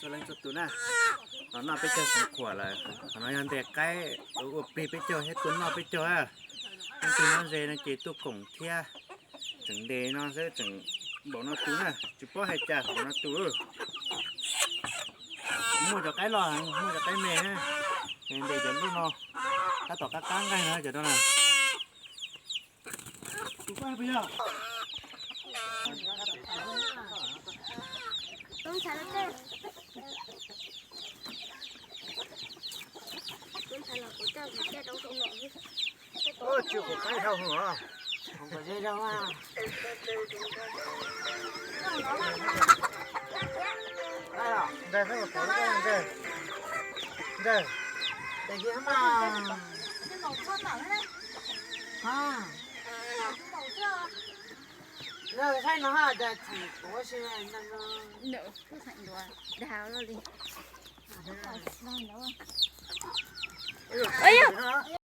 Leej txhua tus na, los noj peb caug xeev khuam lawm. Qhov no yog ntes qaib ua plig peb caug thiab tuaj noj peb caug. Leej twg nyob ze no ces tuaj koom thiab. Tseem ntes no xwb tseem npaum no tus na, tsis paub hais cas npaum no tus. Muaj cov qaib loj heev, muaj cov qaib me na, ntes cov ntuj no tab tom qab qab nqaij no cov no na. Tsis qhuav qaib dhau hwv os. Ntawd, ntawd, ntawd, ntawd, ntawd, saib no ha, ntawd tsis quav si, ntawd no. Ntawd,